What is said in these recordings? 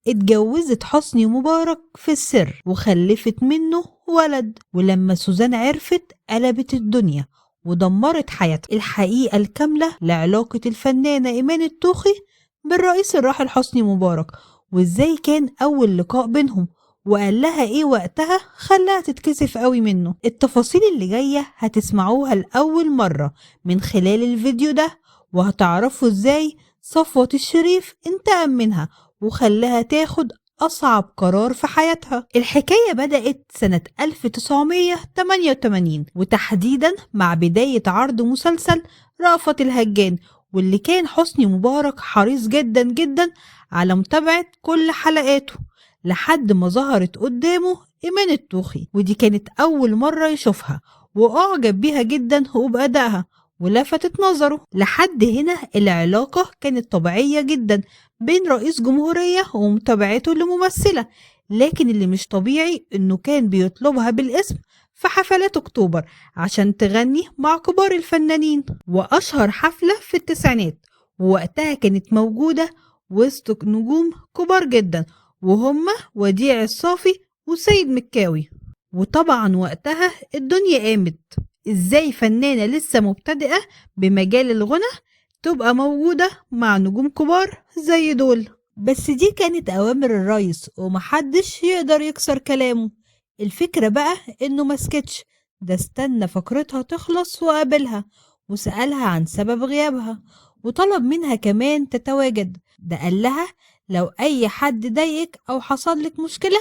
اتجوزت حسني مبارك في السر وخلفت منه ولد، ولما سوزان عرفت قلبت الدنيا ودمرت حياتها. الحقيقة الكاملة لعلاقة الفنانة إيمان الطوخي بالرئيس الراحل حسني مبارك، وازاي كان أول لقاء بينهم وقال لها ايه وقتها خلاها تتكسف قوي منه. التفاصيل اللي جاية هتسمعوها لأول مرة من خلال الفيديو ده، وهتعرفوا ازاي صفوت الشريف انتقم منها وخلاها تاخد أصعب قرار في حياتها. الحكاية بدأت سنة 1988، وتحديدا مع بداية عرض مسلسل رأفت الهجان، واللي كان حسني مبارك حريص جدا جدا على متابعة كل حلقاته لحد ما ظهرت قدامه إيمان الطوخي، ودي كانت أول مرة يشوفها وأعجب بيها جدا وبأدائها ولفتت نظره. لحد هنا العلاقة كانت طبيعية جدا بين رئيس جمهورية ومتابعته لممثلة، لكن اللي مش طبيعي إنه كان بيطلبها بالاسم في حفلات أكتوبر عشان تغني مع كبار الفنانين، وأشهر حفلة في التسعينات، ووقتها كانت موجودة وسط نجوم كبار جدا وهم وديع الصافي وسيد مكاوي. وطبعا وقتها الدنيا قامت، ازاي فنانة لسه مبتدئة بمجال الغنى تبقى موجودة مع نجوم كبار زي دول؟ بس دي كانت أوامر الرئيس ومحدش يقدر يكسر كلامه. الفكرة بقى إنه مسكتش، ده استنى فقرتها تخلص وقابلها وسألها عن سبب غيابها وطلب منها كمان تتواجد. ده قال لها لو أي حد ضايقك أو حصل لك مشكلة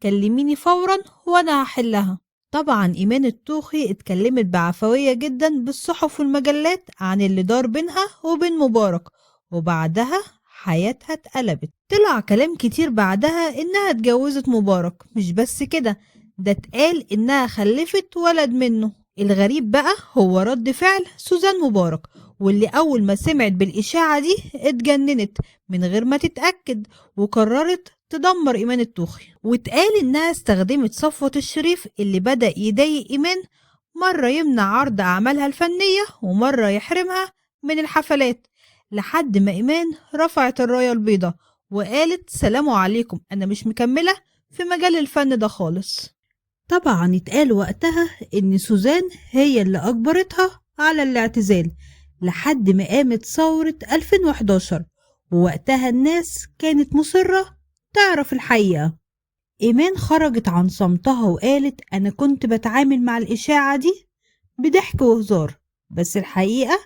كلميني فورا وأنا هحلها. طبعا إيمان الطوخي اتكلمت بعفوية جدا بالصحف والمجلات عن اللي دار بينها وبين مبارك، وبعدها حياتها اتقلبت. طلع كلام كتير بعدها إنها اتجوزت مبارك، مش بس كده، ده اتقال إنها خلفت ولد منه. الغريب بقى هو رد فعل سوزان مبارك، واللي أول ما سمعت بالإشاعة دي اتجننت من غير ما تتأكد وقررت تدمر إيمان الطوخي. واتقال إنها استخدمت صفوت الشريف اللي بدأ يضايق إيمان، مرة يمنع عرض أعمالها الفنية ومرة يحرمها من الحفلات، لحد ما إيمان رفعت الراية البيضاء وقالت سلام عليكم، أنا مش مكملة في مجال الفن ده خالص. طبعا اتقال وقتها إن سوزان هي اللي أجبرتها على الاعتزال لحد ما قامت ثورة 2011، ووقتها الناس كانت مصرة تعرف الحقيقة. إيمان خرجت عن صمتها وقالت أنا كنت بتعامل مع الإشاعة دي بضحك وهزار، بس الحقيقة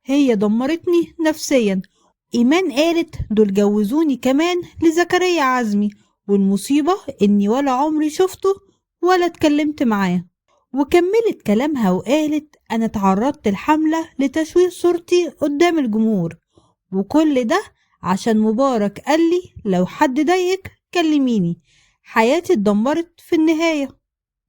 هي دمرتني نفسيا. إيمان قالت دول جوزوني كمان لزكريا عزمي، والمصيبة إني ولا عمري شفته ولا اتكلمت معاه. وكملت كلامها وقالت أنا تعرضت لحملة لتشويه صورتي قدام الجمهور، وكل ده عشان مبارك قال لي لو حد ضايقك كلميني. حياتي اتدمرت في النهاية.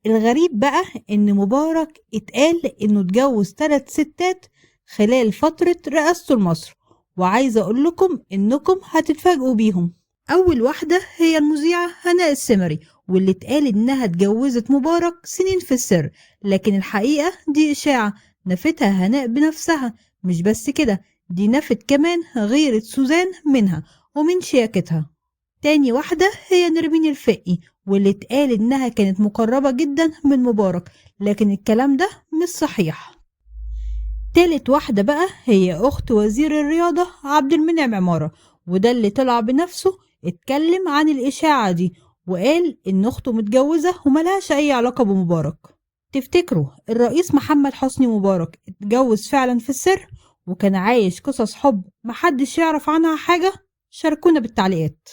الغريب بقى إن مبارك اتقال إنه اتجوز 3 ستات خلال فترة رئاسته لمصر، وعايزة أقول لكم إنكم هتتفاجئوا بيهم. أول واحدة هي المذيعة هناء السمري، واللي اتقال إنها اتجوزت مبارك سنين في السر، لكن الحقيقة دي إشاعة نفتها هناء بنفسها. مش بس كده، دي نفت كمان غيرة سوزان منها ومن شياكتها. تاني واحدة هي نرمين الفقي، واللي اتقال إنها كانت مقربة جدا من مبارك، لكن الكلام ده مش صحيح. تالت واحدة بقى هي أخت وزير الرياضة عبد المنعم عمارة، وده اللي طلع بنفسه اتكلم عن الإشاعة دي وقال إن أخته متجوزة وملهاش أي علاقة بمبارك. تفتكروا الرئيس محمد حسني مبارك اتجوز فعلا في السر وكان عايش قصص حب محدش يعرف عنها حاجة؟ شاركونا بالتعليقات.